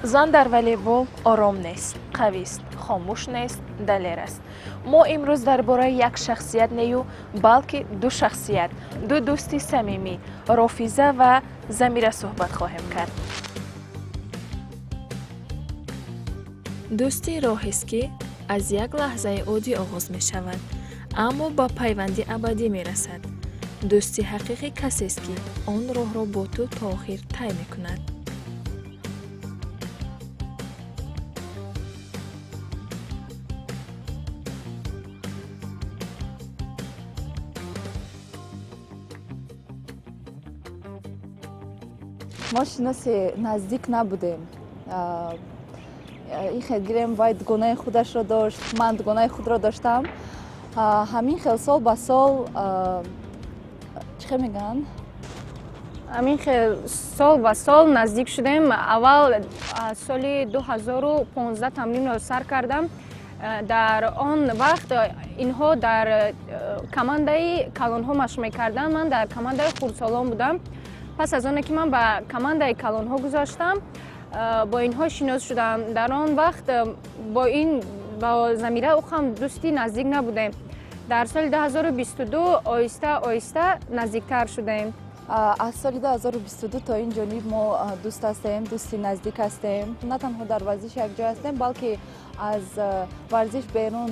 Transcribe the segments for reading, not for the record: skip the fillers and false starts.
Зан дар волейбол ором нест, қавист, хомӯш нест, далер аст. Мо имрӯз дар бораи як шахсият нею, балки ду шахсият, ду дӯсти самимӣ, Рофиза ва Замира, суҳбат хоҳем кард. Дӯстӣ роҳест, ки аз як лаҳзаи оддӣ оғоз мешавад, аммо ба пайванди абадӣ мерасад. Дӯсти ҳақиқӣ касест, ки он роҳро бо ту то охир тай мекунад. Мо шиноси наздик набудем. Ин хел гирем, вай дугонаи худашро дошт, ман дугонаи худро доштам. Ҳамин хел сол ба сол, чӣ хел мегӯянд? Ҳамин хел сол ба сол наздик шудем. Аввал аз соли 2015 тамринро сар кардам. Дар он вақт инҳо дар командаи калонҳо машқ мекарданд, ман дар командаи хурдсолон будам. Пас аз оне ки ман ба командаи калонҳо гузаштам, бо инҳо шинос шудам. Дар он вақт бо ин, бо Замира ӯ ҳам дӯсти наздик набудем. Дар соли 2022 оҳиста оҳиста наздиктар шудем. Аз соли 2022 то ин ҷониб мо дӯст ҳастем, дӯсти наздик ҳастем. На танҳо дар варзиш якҷоя ҳастем, балки аз варзиш берун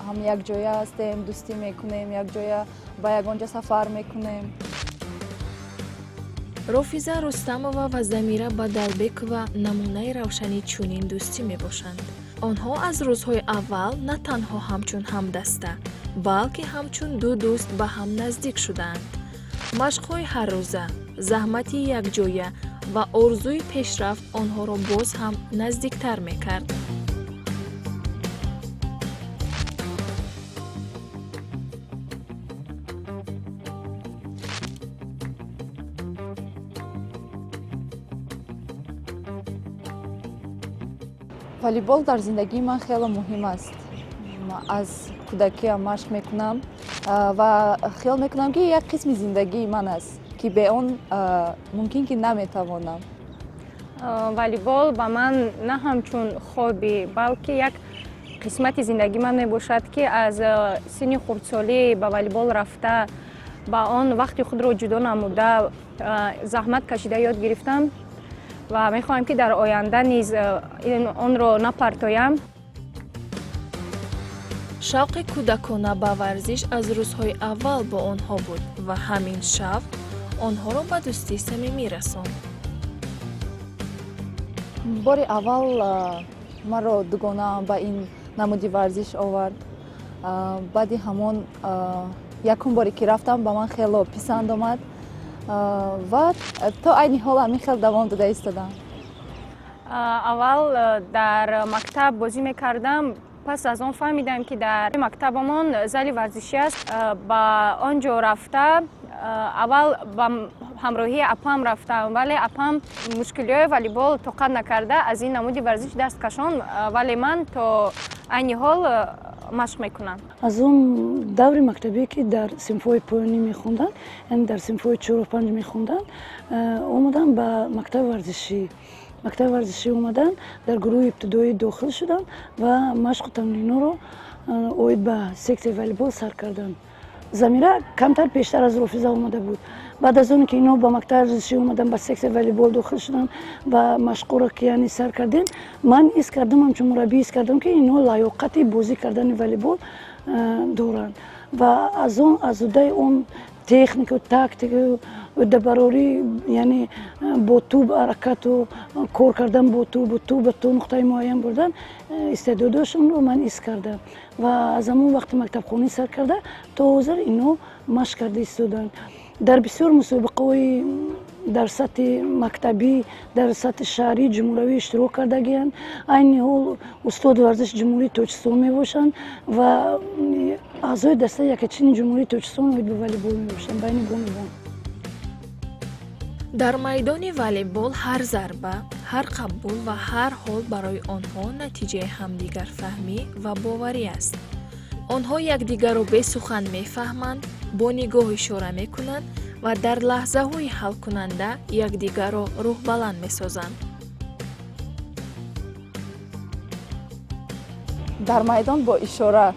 ҳам якҷоя ҳастем, дӯстӣ мекунем, якҷоя ба ягон ҷо сафар мекунем. Рофиза Рустамова ва Замира Бадалбекова намунаи равшани чунин дӯстӣ мебошанд. Онҳо аз рӯзҳои аввал на танҳо ҳамчун ҳамдаста, балки ҳамчун ду дӯст ба ҳам наздик шудаанд. Машқҳои ҳаррӯза, заҳмати якҷоя ва орзуи пешрафт онҳоро боз ҳам наздиктар мекард. Волейбол дар зиндагии ман хеле муҳим аст. Аз кӯдакиам машқ мекунам ва хиёл мекунам, ки як қисми зиндагии ман аст, ки бе он мумкин ки наметавонам. Волейбол ба ман на ҳамчун хобби, балки як қисмати зиндагии ман мебошад, ки аз синни хурдсолӣ ба волейбол рафта, ба он вақти худро ҷудо намуда, заҳмат кашида ёд гирифтам ва мехоҳам, ки дар оянда низ онро напартоям. Шавқи кӯдакона ба варзиш аз рӯзҳои аввал бо онҳо буд ва ҳамин шавқ онҳоро ба дӯстии самимӣ расонд. Бори аввал маро дугонаам ба ин намуди варзиш овард. Баъди ҳамон якум боре ки рафтам, ба ман хело писанд омад ва то айни ҳол ҳамин хел давом дода истодам. Аввал дар мактаб бозӣ мекардам. Пас аз он фаҳмидам, ки дар мактабамон зали варзишӣ аст. Ба он ҷо рафта, аввал ба ҳамроҳии апам рафтам, вале апам мушкилиҳои волейбол тоқат накарда, аз ин намуди варзиш даст кашон, вале ман то айни ҳол машқ мекунам. Аз он даври мактабие, ки дар синфҳои поёнӣ мехонданд, яъне дар синфҳои чору панҷ мехонданд, омаданд ба мактаби варзишӣ. Мактаби варзишӣ омаданд, дар гурӯҳи ибтидоӣ дохил шуданд ва машқу тамринҳоро оид ба сексияи волейбол сар карданд. Замира камтар пештар аз Рофиза омада буд. Баъд аз оне ки инҳо ба мактаби варзишӣ омаданд, ба сексияи волейбол дохил шуданд ва машқҳоро ки яъне сар кардем, ман ҳис кардам, ҳамчун мураббӣ ҳис кардам, ки инҳо лаёқати бозӣ кардани волейбол доранд ва аз он, аз уҳдаи он технику, тактику, уҳдабарорӣ, яъне бо тӯб ҳаракату кор кардан бо тӯбу тӯба то нуқтаи муайян бурдан, истеъдодошонро ман ҳис кардам ва аз ҳамон вақти мактабхонӣ сар карда то ҳозир инҳо машқ карда истоданд. Дар бисёр мусобиқаҳои дар сатҳи мактабӣ, дар сатҳи шаҳрӣ, ҷумҳуравӣ иштирок кардагианд. Айни ҳол устоди варзиши Ҷумҳурии Тоҷикистон мебошанд ва аъзои дастаи якачини Ҷумҳурии Тоҷикистон оид ба волейбол мебошанд байни бонувон. Дар майдони волейбол ҳар зарба, ҳар қабул ва ҳар ҳол барои онҳо натиҷаи ҳамдигарфаҳмӣ ва боварӣ аст. Онҳо якдигарро бесухан мефаҳманд, бо нигоҳ ишора мекунанд ва дар лаҳзаҳои ҳалкунанда якдигарро рӯҳбаланд месозанд. Дар майдон бо ишора.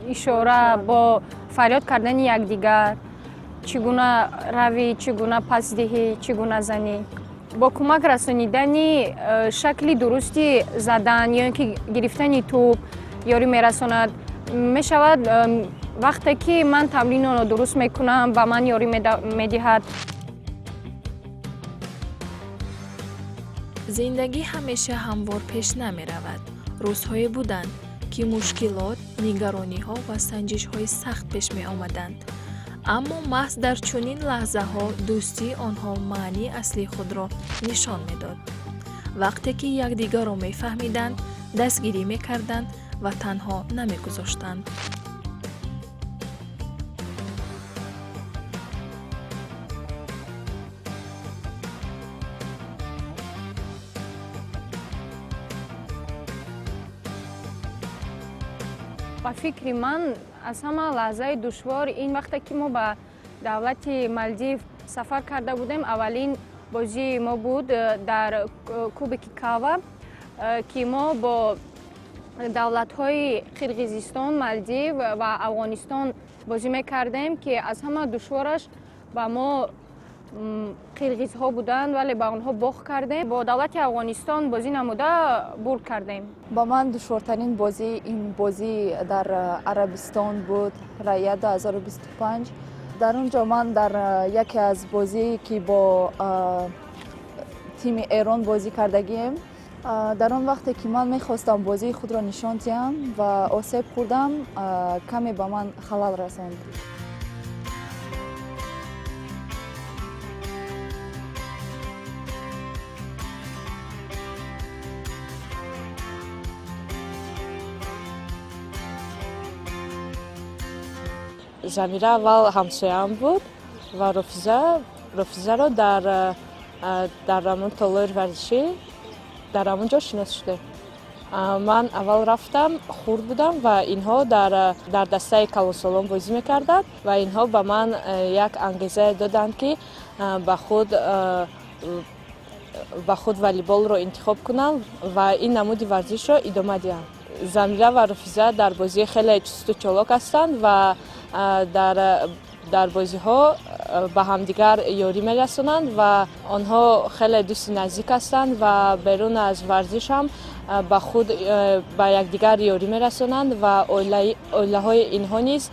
Ишора, бо фарёд кардани якдигар, чӣ гуна равӣ, чӣ гуна пас диҳӣ, чӣ гуна занӣ, бо кӯмак расонидани шакли дурусти задан ё ин ки гирифтани тӯб ёрӣ мерасонад. Мешавад, вақте ки ман тамринро дуруст мекунам, ба ман ёрӣ медиҳад. Зиндагӣ ҳамеша ҳамвор пеш намеравад. Рӯзҳое буданд, ки мушкилот, нигарониҳо ва санҷишҳои сахт пеш меомаданд. Аммо маҳз дар чунин лаҳзаҳо дӯстии онҳо маънии аслии худро нишон медод. Вақте ки якдигарро мефаҳмиданд, дастгирӣ мекарданд ва танҳо намегузоштанд. Ба фикри ман, аз ҳама лаҳзаи душвор ин вақте ки мо ба давлати Малдив сафар карда будем. Аввалин бозии мо буд дар Кубики Кава, ки мо бо давлатҳои Қирғизистон, Малдив ва Афғонистон бозӣ мекардем, ки аз ҳама душвораш ба мо қирғизҳо буданд, вале ба онҳо бохт кардем. Бо давлати Афғонистон бозӣ намуда, бурд кардем. Ба ман душвортарин бозӣ ин бозӣ дар Арабистон буд, Рая 2025. Дар он ҷо ман дар яке аз бозие, ки бо тими Эрон бозӣ кардагием, дар он вақте ки ман мехостам бозии худро нишон диҳам ва осеб хӯрдам, каме ба ман халал расонд. Замира аввал ҳамсояам буд ва Рофизаро дар ҳамон толори варзишӣ, дар ҳамон ҷо шинос шудем. Ман аввал рафтам, хурд будам, ва инҳо дар дастаи калонсолон бозӣ мекарданд, ва инҳо ба ман як ангезае доданд, ки ба худ волейболро интихоб кунам ва ин намуди варзишро идома диҳам. Замира ва Рофиза дар бозӣ хеле чусту чолок ҳастанд ва дар бозиҳо ба ҳамдигар ёрӣ мерасонанд, ва онҳо хеле дӯсти наздик ҳастанд ва берун аз варзиш ҳам ба худ ба якдигар ёрӣ мерасонанд, ва оилаҳои инҳо низ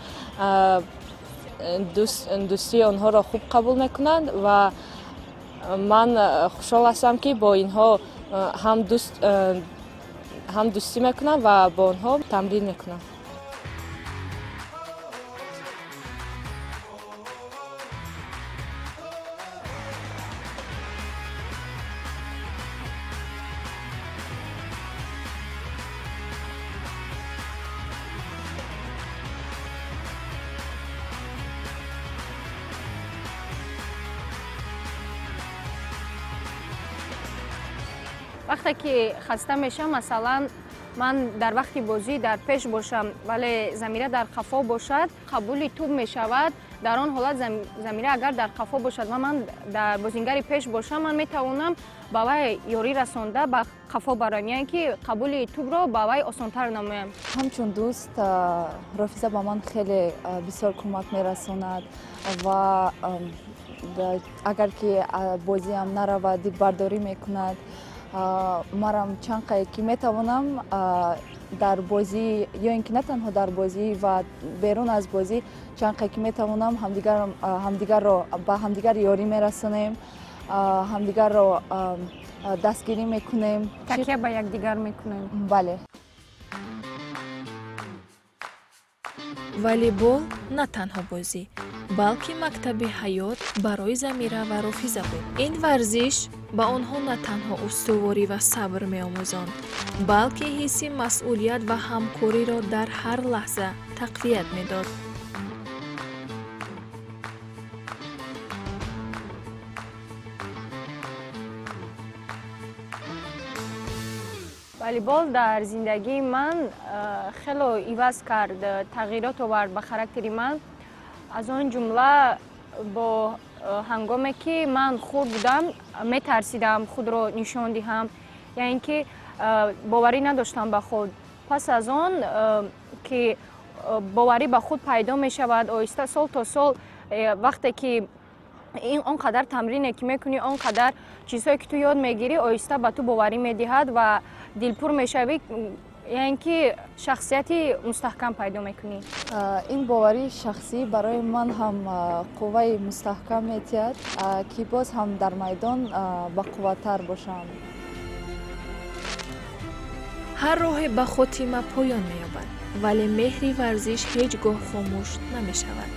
дӯстии онҳоро хуб қабул мекунанд. Ва ман хушҳол ҳастам, ки бо инҳо ҳам дӯстӣ мекунам ва бо онҳо тамрин мекунам. Вақте ки хаста мешавам, масалан, ман дар вақти бозӣ дар пеш бошам, вале Замира дар қафо бошад, қабули тӯб мешавад. Дар он ҳолат Замира агар дар қафо бошад ва ман дар бозингари пеш бошам, ман метавонам ба вай ёрӣ расонда, ба қафо бароям, яъне ки қабули тӯбро ба вай осонтар намоям. Ҳамчун дӯст Рофиза ба ман хеле бисёр кӯмак мерасонад ва агар ки бозиам наравад, дилбардорӣ мекунад. Марам чанд қае ки метавонам дар бозӣ, ё ин ки на танҳо дар бозӣ ва берун аз бозӣ, чанд қае ки метавонам, ҳамдигарро ба ҳамдигар ёрӣ мерасонем, ҳамдигарро дастгирӣ мекунем. Такя ба якдигар мекунем. Бале. Волейбол на танҳо бозӣ, балки мактаби ҳаёт барои Замира ва Рофиза буд. Ин варзиш ба онҳо на танҳо устуворӣ ва сабр меомӯзонд, балки ҳисси масъулият ва ҳамкориро дар ҳар лаҳза тақвият медод. Волейбол дар зиндагии ман хело иваз кард, тағйирот овард ба характери ман. Аз он ҷумла бо ҳангоме ки ман хурд будам, метарсидам худро нишон диҳам, яъне ки боварӣ надоштам ба худ. Пас аз он ки боварӣ ба худ пайдо мешавад, оҳиста сол то сол, вақте ки он қадар тамрине ки мекунӣ, он қадар чизҳое ки ту ёд мегирӣ, оҳиста ба ту боварӣ медиҳад ва дилпур мешавӣ, яъне ки шахсияти мустаҳкам пайдо мекунӣ. Ин боварии шахсӣ барои ман ҳам қувваи мустаҳкам метиҳад, ки боз ҳам дар майдон бақувваттар бошам. Ҳар роҳе ба хотима поён меёбад, вале меҳри варзиш ҳеҷ гоҳ хомӯш намешавад.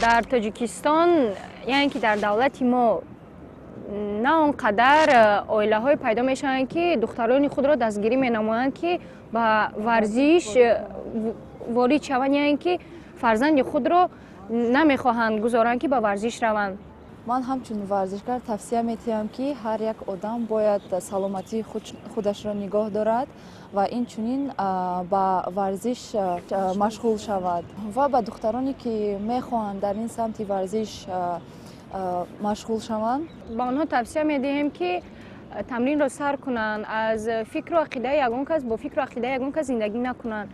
Дар Тоҷикистон, яъне ки дар давлати мо, на он қадар оилаҳое пайдо мешаванд, ки духтарони худро дастгирӣ менамоянд, ки ба варзиш ворид шаванд, яъне ки фарзанди худро намехоҳанд гузоранд, ки ба варзиш раванд. Ман ҳамчун варзишгар тавсия метиҳам, ки ҳар як одам бояд саломатии худашро нигоҳ дорад ва инчунин ба варзиш машғул шавад, ва ба духтароне, ки мехоҳанд дар ин самти варзиш машғул шаванд, ба онҳо тавсия медиҳем, ки тамринро сар кунанд, аз фикру ақидаи ягон кас, бо фикру ақидаи ягон кас зиндагӣ накунанд,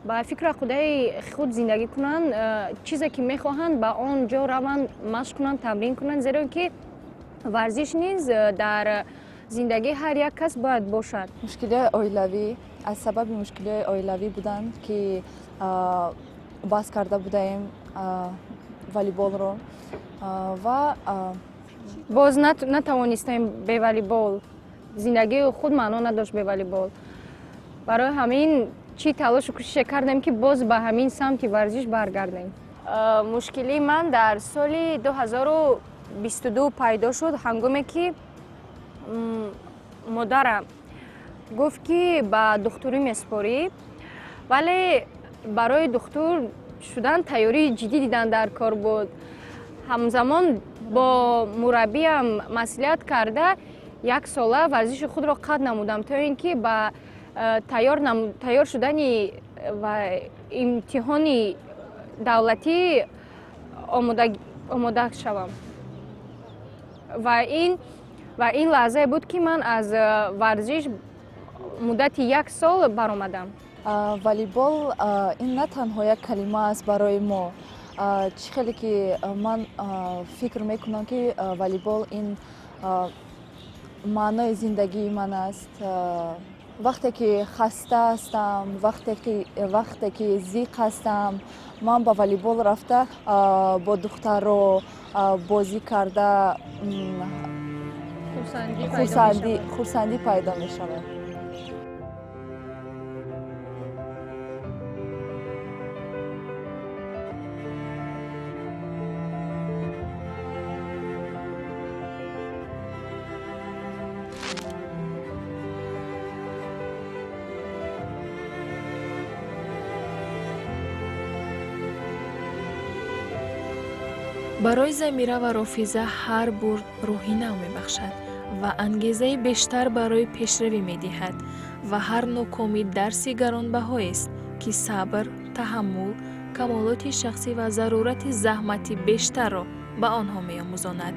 ба фикру ақидаи худ зиндагӣ кунанд, чизе ки мехоҳанд, ба он ҷо раванд, машқ кунанд, тамрин кунанд, зеро ки варзиш низ дар зиндагии ҳар як кас бояд бошад. Мушкилиҳои оилавӣ, аз сабаби мушкилиҳои оилавӣ буданд, ки бас карда будаем волейболро ва боз натавонистем бе волейбол, зиндагии худ маъно надошт бе волейбол. Барои ҳамин чӣ талошу кӯшише кардем, ки боз ба ҳамин самти варзиш баргардем. Мушкилии ман дар соли 2022 пайдо шуд, ҳангоме ки модарам гуфт, ки ба духтурӣ месупорӣ, вале барои духтур шудан тайёрии ҷиддӣ дидан дар кор буд. Ҳамзамон бо мураббиям маслиҳат карда, як сола варзиши худро қатъ намудам, то ин ки ба тайёр шудани ва имтиҳони давлатӣ омода шавам. Ва ин лаҳзае буд, ки ман аз варзиш муддати як сол баромадам. Волейбол ин на танҳо як калима аст барои мо. Чӣ хеле ки ман фикр мекунам, ки волейбол ин маънои зиндагии ман аст. Вақте ки хаста ҳастам, вақте ки зиқ ҳастам, ман ба волейбол рафта, бо духтаро бозӣ карда, хурсандӣ пайдо мешавад. Барои Замира ва Рофиза ҳар бурд рӯҳи нав мебахшад ва ангезаи бештар барои пешравӣ медиҳад, ва ҳар нокомӣ дарси гаронбаҳоест, ки сабр, таҳаммул, камолоти шахсӣ ва зарурати заҳмати бештарро ба онҳо меомӯзонад.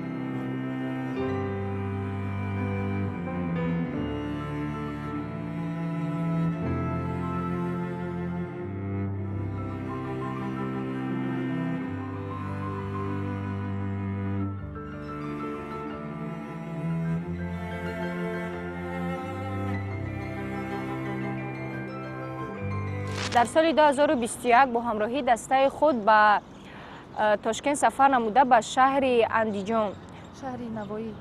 Дар соли 2021 бо ҳамроҳии дастаи худ ба Тошкент сафар намуда, ба шаҳри Андиҷон, шаҳри Навоӣ,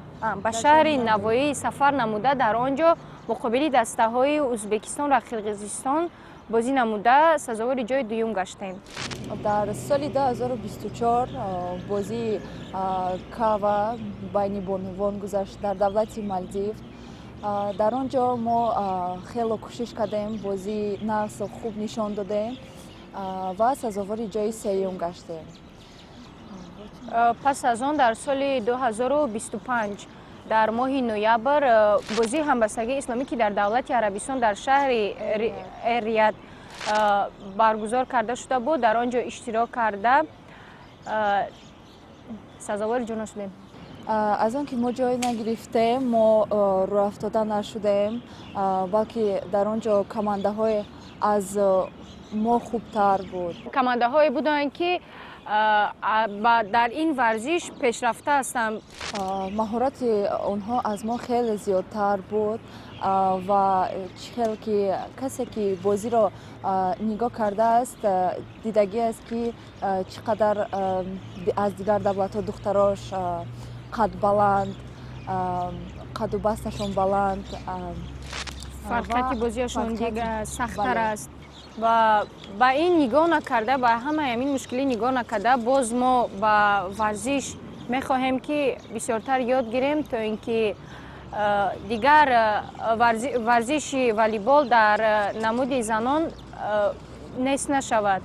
ба шаҳри Навоӣ сафар намуда, дар он ҷо муқобили дастаҳои Ӯзбекистон ва Қирғизистон бозӣ намуда, сазовори ҷои дуюм гаштем. Дар соли 2024 бозии КАВА байни бонувон гузашт дар давлати Малдив. Дар он ҷо мо хело кӯшиш кардем, бозии нағзу хуб нишон додем ва сазовори ҷои сеюм гаштем. Пас аз он дар соли 2025 дар моҳи ноябр бозии ҳамбастагии исломӣ, ки дар давлати Арабистон, дар шаҳри Эр-Рияд Баргузор карда шуда буд, дар он ҷо иштирок карда, сазовори ҷой шудем. Аз он ки мо ҷой нагирифтем, мо рӯҳафтода нашудем, балки дар он ҷо командаҳое аз мо хубтар буд. Командаҳое буданд, ки дар ин варзиш пешрафта ҳастанд. Маҳорати онҳо аз мо хеле зиёдтар буд ва чӣ хел ки касе ки бозиро нигоҳ кардааст, дидагӣ аст, ки чӣ қадар аз дигар давлатҳо духтарош қадбаланд, қаду басташон баланд. Фарқияти бозиашон сахттар аст ва ба ин нигоҳ накарда, ба ҳамаи ҳамин мушкилӣ нигоҳ накарда, боз мо ба варзиш мехоҳем, ки бисёртар ёд гирем, то ин ки дигар варзиши волейбол дар намуди занон нест нашавад.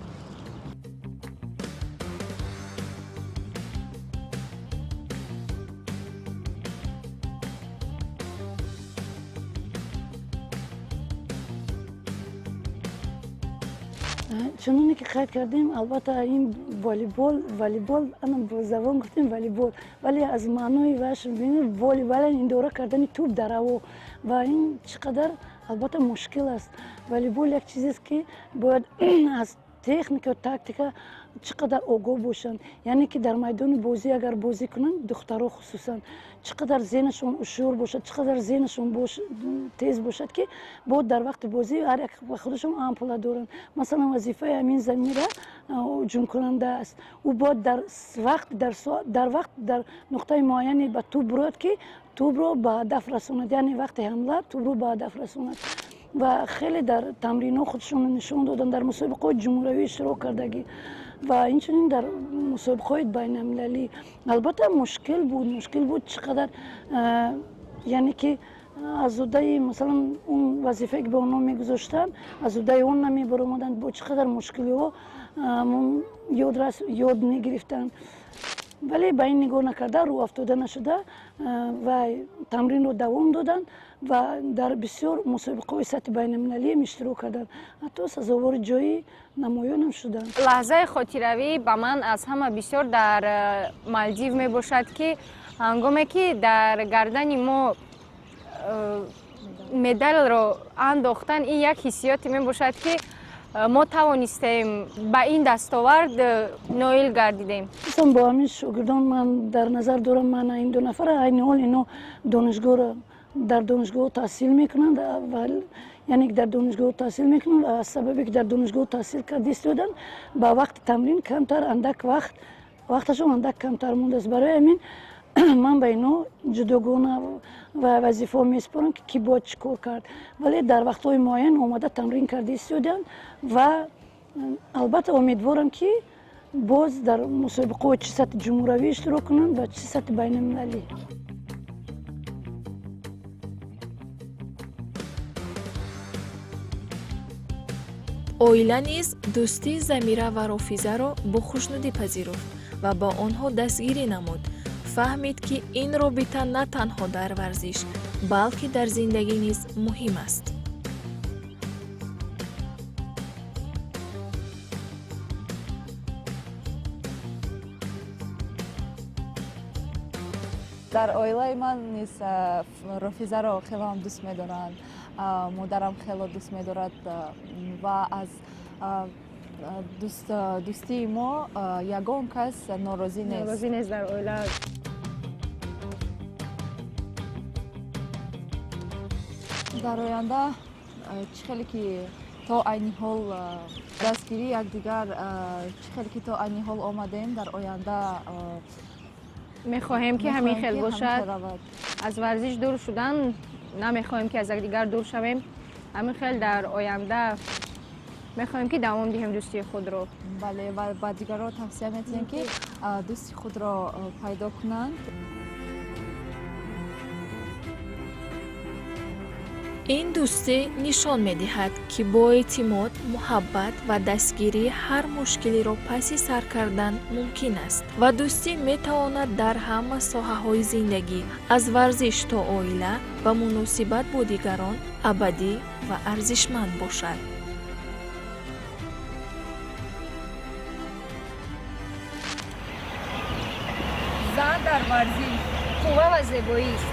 Чуноне ки қайд кардем, албатта, ин волейбол, ана бо забон гуфтем волейбол, вале аз маънои ваш воли, вале идора кардани тӯб дар ҳаво ва ин чӣ қадар, албатта, мушкил аст. Волейбол як чизест, ки бояд аз техника, тактика чӣ қадар огоҳ бошанд, яъне ки дар майдони бозӣ агар бозӣ кунанд, духтаро хусусан чӣ қадар зеҳнашон ҳушёр бошад, чӣ қадар зеҳнашон тез бошад, ки бояд дар вақти бозӣ ҳар як ба худашон амплуа доранд. Масалан, вазифаи ҳамин Замира ҳуҷумкунанда аст. Ӯ бояд дар вақт, дар вақт, дар нуқтаи муайяне ба тӯб бирояд, ки тӯбро ба ҳадаф расонад, яъне вақти ҳамла тӯбро ба ҳадаф расонад. Ва хеле дар тамринҳо худшонро нишон доданд, дар мусобиқаҳои ҷумҳуриявӣ иштирок кардагӣ ва инчунин дар мусобиқаҳои байналмилалӣ. Албатта, мушкил буд, чӣ қадар, яъне ки аз уҳдаи, масалан, он вазифае ки ба онҳо мегузоштанд, аз уҳдаи он намебаромаданд, бо чӣ қадар мушкилиҳо ёд мегирифтанд. Вале ба ин нигоҳ накарда, рӯҳафтода нашуда ва тамринро давом доданд ва дар бисёр мусобиқаҳои сатҳи байналмилалиам иштирок карданд, ҳатто сазовори ҷои намоёнам шуданд. Лаҳзаи хотиравӣ ба ман аз ҳама бисёр дар Малдив мебошад, ки ҳангоме ки дар гардани мо медалро андохтан, ин як ҳиссиёте мебошад, ки мо тавонистем, ба ин дастовард ноил гардидем. Бо ҳамин шогирдон ман дар назар дорам ман ин ду нафара. Айни ҳол ино донишгоҳро, дар донишгоҳ таҳсил мекунанд, яъне дар донишгоҳ таҳсил мекунанд. Аз сабабе ки дар донишгоҳ таҳсил карда истоданд, ба вақти тамрин камтар, андак вақт, вақташон андак камтар мондааст. Барои ҳамин ман ба ино ҷудогона ва вазифаҳо месупорам, ки кӣ бояд чӣ кор кард. Вале дар вақтҳои муайян омада тамрин карда истоданд ва албатта умедворам, ки боз дар мусобиқаҳои чӣ сатҳи ҷумҳуравӣ иштирок кунанд ва чӣ сатҳи байналмилалӣ. Оила низ дӯстии Замира ва Рофизаро бо хушнудӣ пазируфт ва ба онҳо дастгирӣ намуд. Фаҳмид, ки ин робита на танҳо дар варзиш, балки дар зиндагӣ низ муҳим аст. Дар оилаи ман низ Рофизаро хело ҳам дӯст медоранд, модарам хело дӯст медорад ва аз дӯстии мо ягон кас норозӣ нест. Норозӣ нест дар оила. Дар оянда, чӣ хеле ки то айни ҳол дастгирии якдигар, чӣ хеле ки то айни ҳол омадем, дар оянда мехоҳем, ки ҳамин хел бошад. Аз варзиш дур шудан намехоҳем, ки аз якдигар дур шавем. Ҳамин хел дар оянда мехоҳем, ки давом диҳем дӯстии худро. Бале, ва ба дигарро тавсия медиҳем, ки дӯсти худро пайдо кунанд. Ин дӯстӣ нишон медиҳад, ки бо эътимод, муҳаббат ва дастгирӣ ҳар мушкилиро паси сар кардан мумкин аст ва дӯстӣ метавонад дар ҳама соҳаҳои зиндагӣ, аз варзиш то оила ва муносибат бо дигарон, абадӣ ва арзишманд бошад. Зан дар варзиш қувва ва зебоист.